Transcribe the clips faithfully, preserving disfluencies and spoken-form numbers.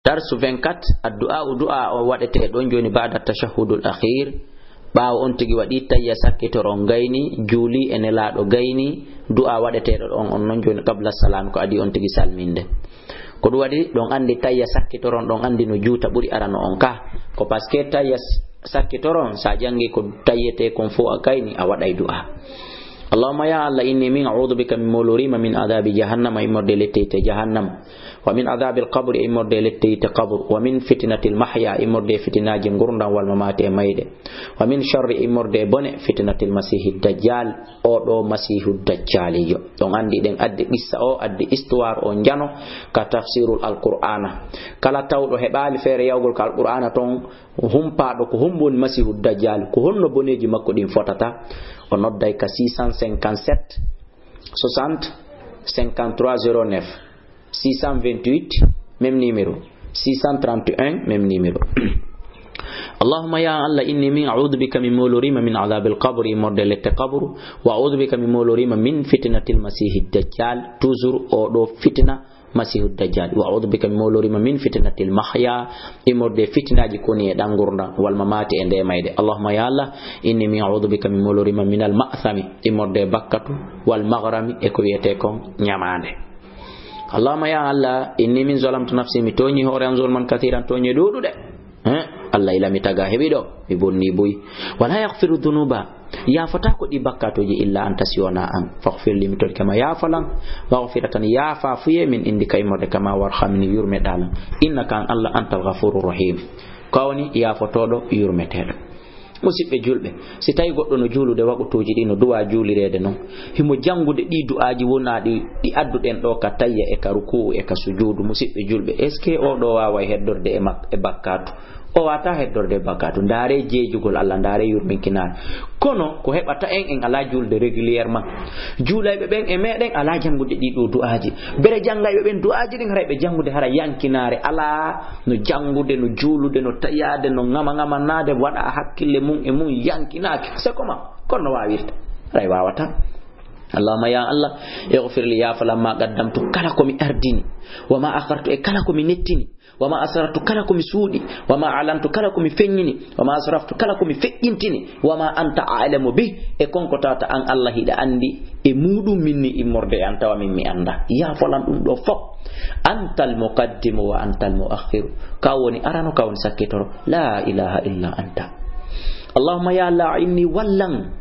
Darsu vingt-quatre, addu'a, du'a o waɗete ɗon jooni, ba'da tashahhudul akhir. Ɓaawo on tigi waɗi tayya sakkitoro on gayni, juuli e Nelaaɗo gayni, du'a waɗeteeɗo ɗon on non jooni qabla salam, ko adi on tigi salminde. Ko ɗum waɗi ɗon andi tayya sakkitoro on, ɗon andi no juuta ɓuri arano on ka. Ko parce que tayya s-, sakkitoro on, sa jangi ko tayyete kon fo a gayni, a waɗay du'a. Allahumma ya Allah, inni min a'udhu bika, mi molorima min adhabi jahannama, immorde lette yiite jahannama. Wa min adhabil qabri, e immorde e lette yiite qabru. Wa min fitnatil mahya, e immorde e fitinaaji ngurndan wal mamati e mayde. Wa min sharri, e immorde e bone, fitnatil masihi dajjal, o ɗo masihu dajjalijo. Ɗon andi ɗen adde qissa o, adde histoire o njano ka tafsirul alqur'ana. Kala tawɗo heɓali feere yawgol ka alqur'ana ton, humpaɗo ko hombo woni masihu dajjal, ko honno boneji makko ɗin fotata, o nodday ka six cent cinquante-sept soixante cinquante-trois zéro neuf. Six cent vingt-huit, même numéro. Six cent trente et un, même numéro. Allahumma ya Allah, inni min a'udhu bika, mi molorima min adhabil qabri, immorde lette qabru, wa a'udhu bika, mi molorima min fitnatil masihi dajjal, toujours o ɗo fitna masihu dajjal, wa a'udhu bika, mi molorima min fitnatil mahya, immorde fitnaji koni e ɗan ngurndan, wal mamati e nde mayde. Allahumma ya Allah, inni min a'udhu bika, mi molorima minal ma'thami, immorde bakkatu, wal maghrami, e ko wiyete kon ñamande. Allahumma ya Allah, inni min zalamtu nafsi, mi tooñi hoore an zulman kathiran, tooñe ɗuuɗuɗe. Eh, Allah ila mi taga heɓi ɗo, mi bonni buy. Wala yaghfiru dhunuba, yaafata ko ɗi bakkatuji illa anta, si wona an. Faghfir li, mi torike ma, yaafalan. Maghfiratan, yaafa fuye, min indika, immorde kama, warhamni, yurmeɗalan. Innaka an Allah, antal ghafurur rahim, ko a woni yaafotoɗo, yurmeteɗo. Musidɓe julɓe, si tawi goɗɗo no juulude waqtuuji ɗi no du'a juulireede non, himo janngude ɗi du'aaji wonaaɗi ɗi adduɗen ɗo ka tayya e ka ruku'u e ka sujuudu, musidɓe julɓe, est-ce que o ɗo waaway heddorde e mak-, e bakkaatu? O waata heddorde e bakkaatu. Ndaare jeejugol Allah, ndaare yurminkinaare. Kono ko heɓata en, en alaa juulde régulièrement. Juulayɓe ɓen e meɗen alaa janngude ɗi ɗo du'aaji. Bere janngayɓe ɓen du'aaji ɗin, haray ɓe janngude hara yankinaare alaa. No janngude, no juulude, no tayaade, no ŋama-ŋamannaade, waɗa hakkille mum e mum yankinaaki. C'est comment? Kono no waawirta? Haray waawata. Allahumma ya Allah, ighfir li, yaafalan, ma qaddamtu, kala ko mi ardini, wa ma akhartu, e kala ko mi nettini, wa ma asrartu, kala ko mi suuɗi, wa ma alantu, kala ko mi feññini, wa ma asraftu, kala ko mi feƴƴintini, wa ma anta a'lamu bih, e kon ko tawata an Allah hiɗa anndi e muɗum minni immorde e an tawa min mi annda. Yaafolan ɗum ɗo fop. Antal muqaddimu wa antal muakhiru. Ka woni arano, ka woni sakkitoro. La ilaha illa anta. Allahumma ya Allah, inni wallan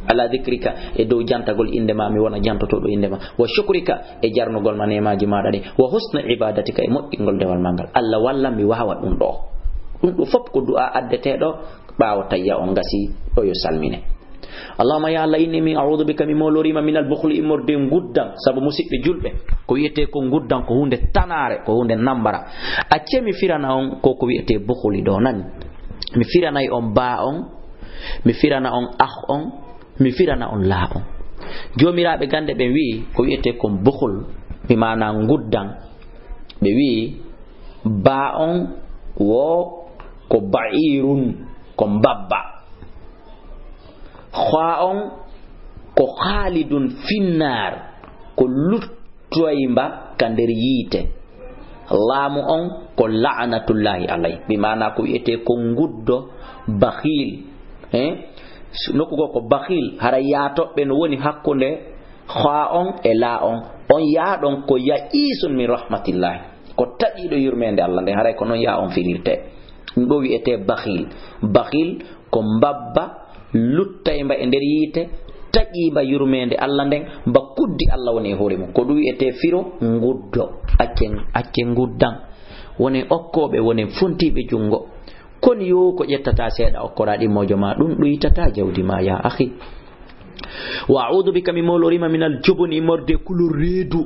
ala dhikrika, e dow jantagol innde ma, mi wona jantotoɗo innde ma, wa shukrika, e jarnugol ma neemaaji maaɗa ɗin, wa husni ibadatika, e moƴƴingol dewal ma ngal. Allah wallan mi waawa ɗum ɗo. Ɗum ɗo fop ko du'a addeteɗo ɓaawo tayya on gasi, ɗo yo salmine. Allahumma ya Allah, inni min a'udhu bika, mi molorima minal bukhli, immorde nguddan, sabu musidɓe julɓe, ko wiyete ko nguddan ko hunde tanare, ko hunde nambara. Acce mi firana on ko, ko wiyete bukhli ɗo nani. Mi firanay on ba on, mi firana on ah on, mi firana on la on. Joomiraaɓe gannde ɓen wi'i ko wiyete kon bukhul, bi maana nguddan. Ɓe wi'i ba on wo ko ba'irun, ko mbabba. Kha on ko khalidun finnar, ko luttoymba ka nder yiite. Laamu on ko la'natullahi alayh, bi maana ko wiyete ko nguddo, bakhil. Eh? Nokku goo ko bakhil, hara yaatoɓe no woni hakkunde kha on e la on. On yaaɗon ko ya'isun min rahmatillahi, ko taƴiiɗo yurmeende Allah nden, haray ko non ya on firirte. Ɗum ɗo wiyete bakhil. Bakhil ko mbabba luttaymba e nder yiite, taƴiimba yurmeende Allah nden, mba kuddi Allah woni e hoore mum. Ko ɗum wiyete firo nguddo. Accen, accen nguddan. Wonen okkooɓe, wonen fontiiɓe junngo. Kon yo ko ƴettata seeɗa okkoraa ɗimmoojo ma, ɗum ɗuytata jawdi ma, ya akhi. Wa a'udhu bika, mi molorima minal jubni, immorde kulol reedu.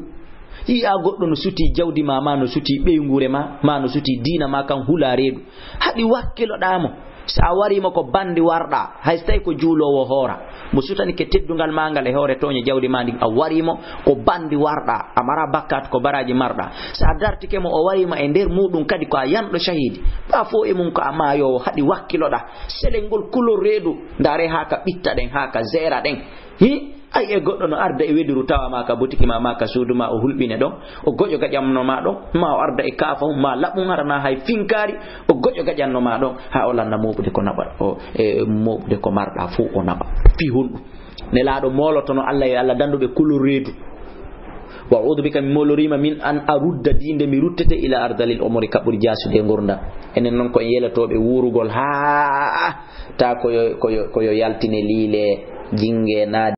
Yi'a goɗɗo no suti jawdi ma, ma no suti ɓeynguure ma, ma no suti diina ma, kan hula reedu. Haɗi wakkiloɗaa mo. Si a warii mo ko bandi warɗaa, hay so tawi ko juuloowo hoora, mo sutanike teddungal ma ngal e hoore tooñe jawdi ma ndin, a warii mo ko bandi warɗaa, a maraa bakkaatu ko baraaji marɗaa. Si a dartike mo, o warii ma e nder muuɗum kadi ko a yanɗo cahiidi. Ɓaa fof e mum ko a maayoowo, haɗi wakkiloɗaa. Selel ngol kulol reedu, ndaaree haa ka ɓitta ɗen, haa ka zeera ɗen. Hi? Ay, e goɗɗo no arda e weduru tawa ma ka botiki ma, ma ka suudu ma, o hulɓine ɗon, o goƴo gaƴanno ma ɗon, ma o arda e kaafahun, ma laɓun arana hay finkaari, o goƴo gaƴanno ma ɗon, ha o lanna mooɓude ko naɓa, o, e mooɓude ko marɗa fow o naɓa. Fii honɗum? Nelaaɗo moolotono Allah e Allah danduɓe kulu reedu. Wa a'udhu bika, mi mooloriima min an arudda, diinde mi ruttete ila ardalil umuri, kaɓɓuri jaasude e ngurndan. Enen non ko en yelotooɓe wuurugol haa ta ko yo, ko yo, ko yo yaltine liile jinge naade.